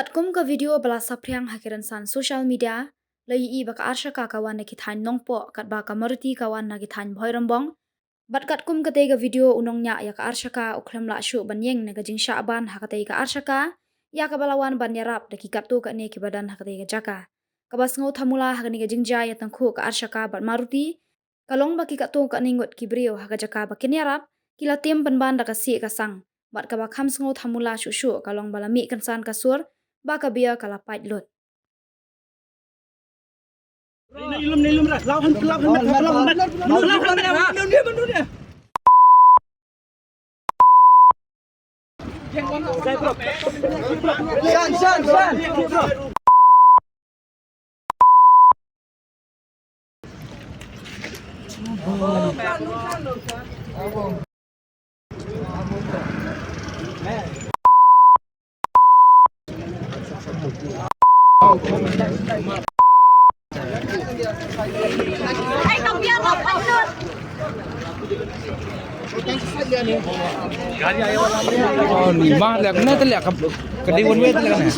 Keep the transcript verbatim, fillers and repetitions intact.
Katkum ka video ba la saphriang ha ki rynsan social media, la ïohi ba ka arshaka ka wan na ki thaiñ Nongpoh, katba ka Maruti ka wan na ki thaiñ Bhoirymbong. Bad katkum katei ka video, u nongñiah ïa ka arshaka u khlem lah shuh ban ïeng na ka jingshah ban ha katei ka arshaka, ïa kaba la wan ban ïarap da ki katto katne kiba don ha katei ka jaka. Kaba sngew thamula ha kane ka jingjia ïa tangkhuh ka arshaka bad Maruti, ka long ba ki katto katne ngut ki briew ha ka jaka ba kin ïarap, ki la tim pynban da ka sieh ka sang. Bad kaba kham sngew thamula shuh shuh ka long ba la mih kynsan ka sur, ba ka beer ka la pait lut. Oh, ni mah leh, kena tu leh, ka, ka di one way tu leh kena.